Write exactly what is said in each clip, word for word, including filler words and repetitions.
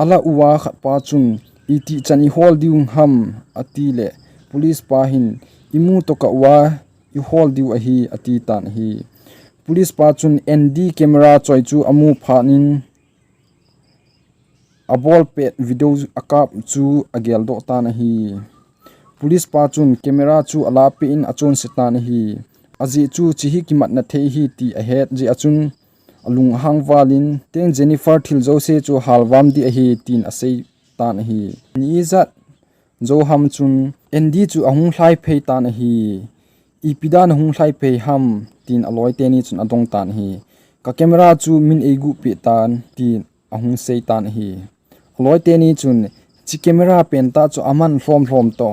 Ala uva khat pa chun, "Iti chan i hol diu ham?" ati le, police pa hin, "I mu to ka uva i hol diu ahi," ati tan ahi. Police pa chun Andy camera choi chu amu phat in, abol pet video akap chu ageldoh tan ahi. Police pa chun camera chu ala peh in achonse tan ahi. Ajeh chu hiche hi kimatna thei ahi ti ahet jeh a chun alung ahang val in, "Teng Jennifer thil jouse chu halvam ding ahi," tin asei tan ahi. Ni ijat jou ham chun Andy chu ahung lhai phei tan ahi. "Ipi dan ahung lhai phei ham?" tin aloi teni chun adong tan ahi. "Ka camera chu min eiguh peh tan," tin ahung sei tan ahi. Aloi teni chun, "Hiche camera pen tah chu aman lhom lhom to,"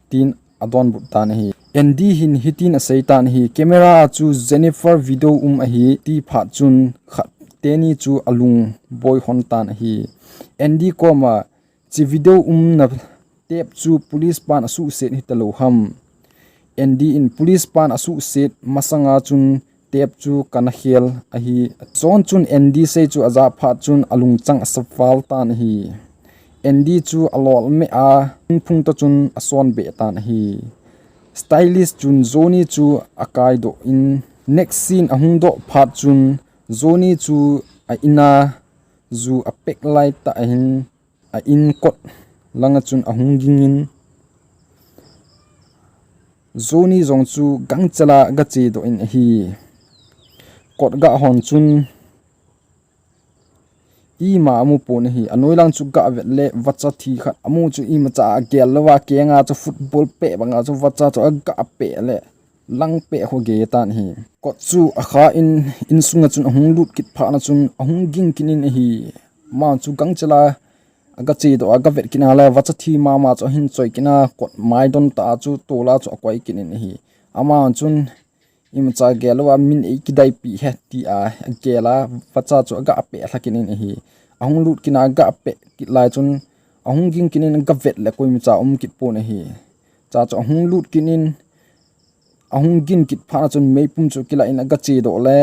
tin adonbut tan ahi. Andy hin hitin asei tan ahi, "Camera chu Jennifer video um ahi," ti phat chun khat teni chu alung boi hon tan ahi. Andy koma, "Hiche video umna tape chu police pan asuhset hita lou ham?" Andy in, "Police pan asuhset masanga chun tape chu kana khel ahi." John chun Andy sei chu ajah phat chun alungchang asa val tan ahi. Andy chu alol meh a, phung to chun ason beh tan ahi. Stylist chun Johnny chu akaidoh in, next scene ahung doh phat chun Johnny chu a in a ju apek lai tah ahin, a in kot langa chun ahung ging in, Johnny jong chu gangchela aga chedoh in ahi. Kot aga hon chun ima amu pon ahi. Anoi lang chu aga vet le vacha thi khat amu chu imacha agel louva, kenga chu football pet banga chu vacha chu aga pet le lang pet ho gei tan ahi. Kot chu akha in, insunga chun ahung lut kit phat na chun ahung ging kit in ahi. Ama chu gangchela aga chedoh a, aga vet kit na le, vacha thi mama chu ahin choi kit na, kot maidon tah a chu tola chu akoi kit in ahi. Ama chun imacha gel louva, min eikidai pi he tia agel a, vacha chu aga pet lha kit in ahi. Ahung lut kit na, aga pet kit lai chun ahung ging kit in aga vet le koimacha um kit pon ahi. Cha chu ahung lut kit in, ahung ging kit phat na chun meipum chu kila in aga chedoh le,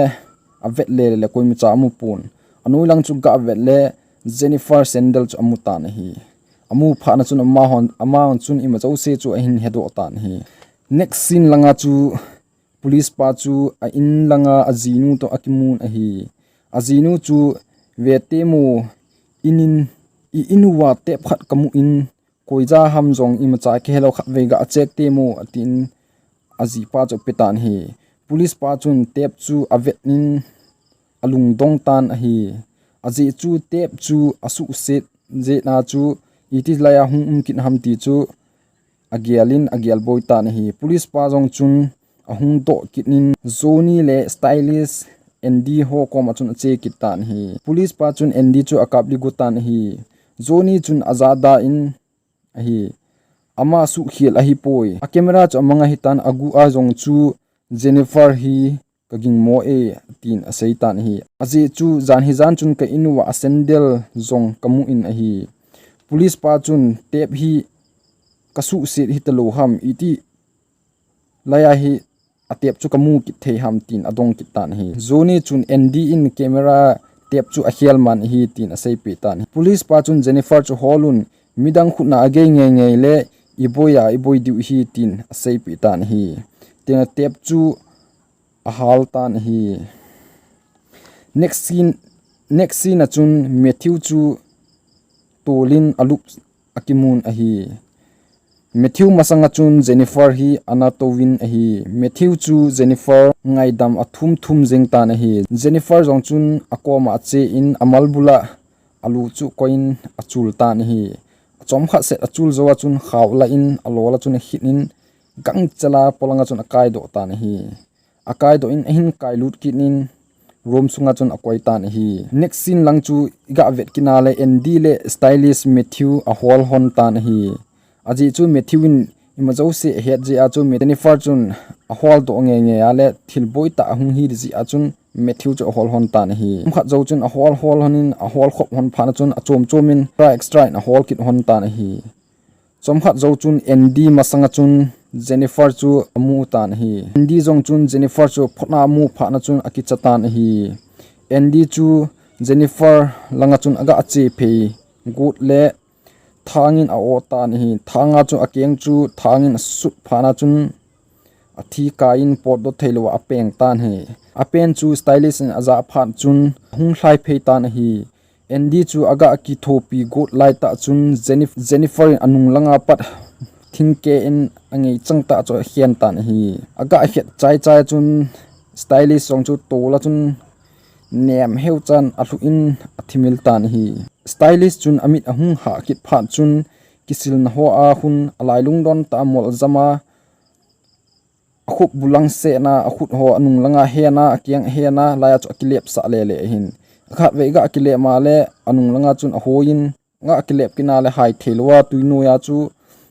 avet le le koimacha amu pon. Anoi lang chu aga vet le Jennifer sandal chu amu tan ahi. Amu phat na chun ama hon, ama hon chun ima jouse chu ahin hedoh tan ahi. Next scene langa chu police pa chu a in langa ajinu to akimun ahi. Ajinu chu, "Ve temo, inin, i in uva tape khat kamu in, koi ja ham jong imacha kihelou, khatvei ga check temo," atin ajipa chu ape tan ahi. Police pa chun tape chu avet in alungdong tan ahi. Ajeh chu tape chu asuhset jeh a chu iti laiya hung um kit ham ti chu agel in agel boi tan ahi. Police pa jong chun ahung doh kit in Johnny le stylist Andy ho koma chun ache kit tan ahi. Police pa chun Andy chu akap ligu tan ahi. Johnny chun ajah da in ahi. Ama suhkhel ahipoi. A camera chu amang ahitan, aguh a jong chu Jennifer hi kagingmo e, tin asei tan ahi. Ajeh chu jan hijan chun ka in uva a sandal jong kamu in ahi. Police pa chun tape hi kasuhset hita lou ham, iti laiya hi a tape chu kamu kit thei ham, tin adong kit tan ahi. Johnny chun Andy in camera tape chu akhel man ahi, tin aseipeh tan ahi. Police pa chun Jennifer chu hol un, midang khutna agei ngei ngei le iboi a iboi diu ahi, tin aseipeh tan ahi. Tin a tape chu ahal tan ahi. Next scene, next scene a chun Matthew chu tolin alup akimun ahi. Matthew masanga chun Jennifer hi ana touvin ahi. Matthew chu Jennifer ngaidam athum thum jeng tan ahi. Jennifer jong chun akoma ache in amal bula alu chu koiyin achul tan ahi. Achomkhat set achul jou a chun khao la in alol a chun akhit in gangchela polanga chun akaidoh tan ahi. Akaidoh in ahin kailut kit in room sunga chun akoi tan ahi. Next scene lang chu iga vet kit na le Andy le stylist Matthew ahol hon tan ahi. Ajeh chu Matthew in ima jouse ahet jeh a chu Jennifer chun ahol doh ngei ngei a le thil boitah ahung hi jeh a chun Matthew chu ahol hon tan ahi. Chomkhat jou chun ahol hol hon in ahol khop hon phat na chun achom chom in extra extra in ahol kit hon tan ahi. Chomkhat jou chun Andy masanga chun Jennifer chu amu tan ahi. Andy jong chun Jennifer chu photna amu phat na chun akicha tan ahi. Andy chu Jennifer langa chun aga che phei got le thangin a-o tan ahi. Thanga chu akeng chu thangin asut phat a chun athi kaiyin potdoh theilou a apeng tan ahi. Apen chu Stylist in ajah phat chun ahung lhai phei tan ahi. Andy chu aga kithopi got laitah chun Jennifer in anung langa pat thingkeh in angei chang tah chu akhen tan ahi. Aga khet chaichai chun Stylist jong chu tol a chun nem heu chan alhu in athimil tan ahi. Stylist chun amit ahung hah kit phat chun kisilna hoa khun alailung don tah a mol jama akhup bulang sehna akhut ho anung langa hena akeng hena laiya chu akilepsah lele ahin. Khatvei aga kilep ma le anung langa chun ahoiyin aga kilep kit na le hai theilou a tuinoi a chu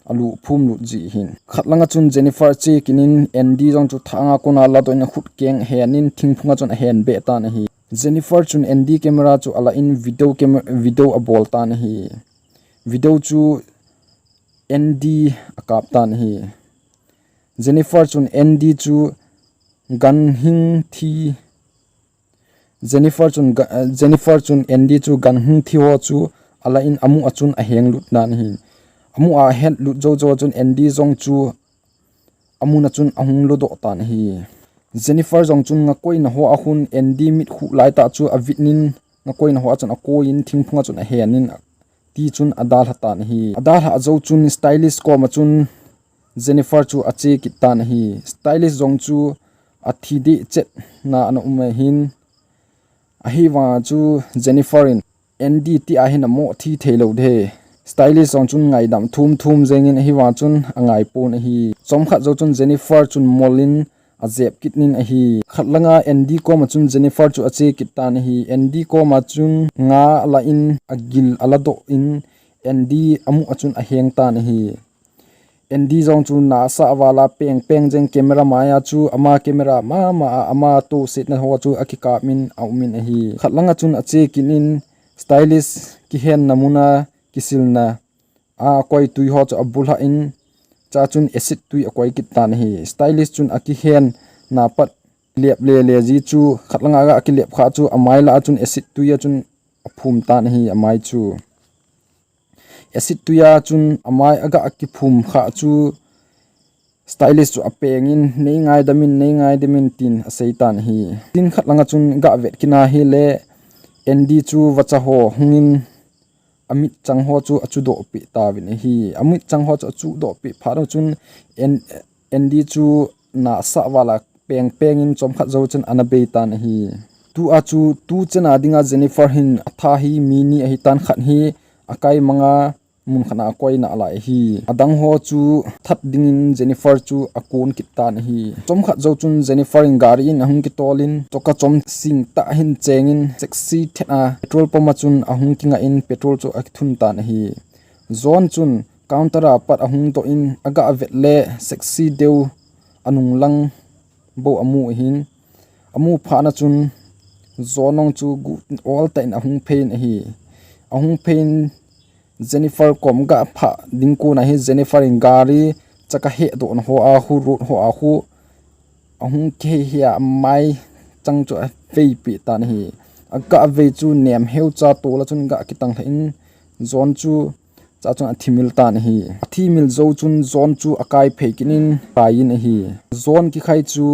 alu phum lut ji ahin. Khat langa chun Jennifer ache kit in Andy jong chu thanga kona ladoh in akhut keng ahen in thingphunga chun ahen beh tan ahi. Jennifer chun Andy camera chu ala in video camera, video abol tan ahi. Video chu Andy akap tan ahi. Jennifer chun Andy chu ganhing thi Jennifer chun ga- eh, Jennifer chun Andy chu ganhing thi ho chu ala in amu a chun aheng lut tan ahi. Amu a ahet lut jou jou a chun Andy jong chu amun a chun ahung ludoh tan ahi. Jennifer jong chun ngakoina hoa khun Andy mit khuh laitah chu avit in ngakoina hoa chun akoiyin thingphunga chun ahen in ti chun adalha tan ahi. Adalha jou chun Stylist koma chun Jennifer chu ache kit tan ahi. Stylist jong chu athi deh chetna ana um ahin. Ahivang chu Jennifer in Andy ti ahin amo thi theilou de. Stylist jong chun ngaidam thum thum jengin ahivang chun angai pon ahi. Chomkhat jou chun Jennifer chun mol in ajep kit in ahi. Khat langa Andy koma chun Jennifer chu ache kit tan ahi. Andy koma chun nga ala in agil aladoh in Andy amu a chun aheng tan ahi. Andy jong chu nasa vala peng peng jeng camera maiya chu ama camera mama a ama tosetna ho chu akikap in aum in ahi. Khat langa chun ache kit in Stylist kihenna muna kisilna a koi tui ho chu abulhah in cha chun acid tui akoi kit tan ahi. Stylist chun akihenna pat lep lele ji chu khat langa aga kilep kha chu amai lah a chun acid tui a chun aphum tan ahi amai chu. Acid tui a chun amai aga kiphum kha chu Stylist chu apeng in nei ngaidam in, nei ngaidam in tin asei tan ahi. Tin khat langa chun aga vet kit na hile Andy chu vacha ho hungin amit chang ho chu achudoh peh tauvin ahi. Amit chang ho chu achudoh peh phat u chun An- Andy chu nasa vala peng peng in chomkhat jou chun ana bei tan ahi. Tua chu tuchan a dinga Jennifer hin atha hi mi ni ahi tan, khat hi akai manga mun khat a akoina alai ahi. Adang ho chu that dingin Jennifer chu akon kit tan ahi. Chomkhat jou chun Jennifer in gari in ahung kitol in choka chom sing tah hin chengin sexy thet a petrol pump a chun ahung kingah in petrol chu akithun tan ahi. John chun counter a pat ahung doh in aga vet le sexy deu anung lang bou amu ahin. Amu phat na chun John jong chu gu ol tah in ahung phei in ahi. Ahung phei in Jennifer kom aga phah ding kon ahi. Jennifer in gari chaka hehdoh na ho a khu, road ho a khu ahung kihei hei a amai chang chu avei peh tan ahi. Aga vei chu nem heu cha tol a chun aga kitang lhah in John chu cha chun athimil tan ahi. Athimil jou chun John chu akai phei kit in khai in ahi. John kikhai chu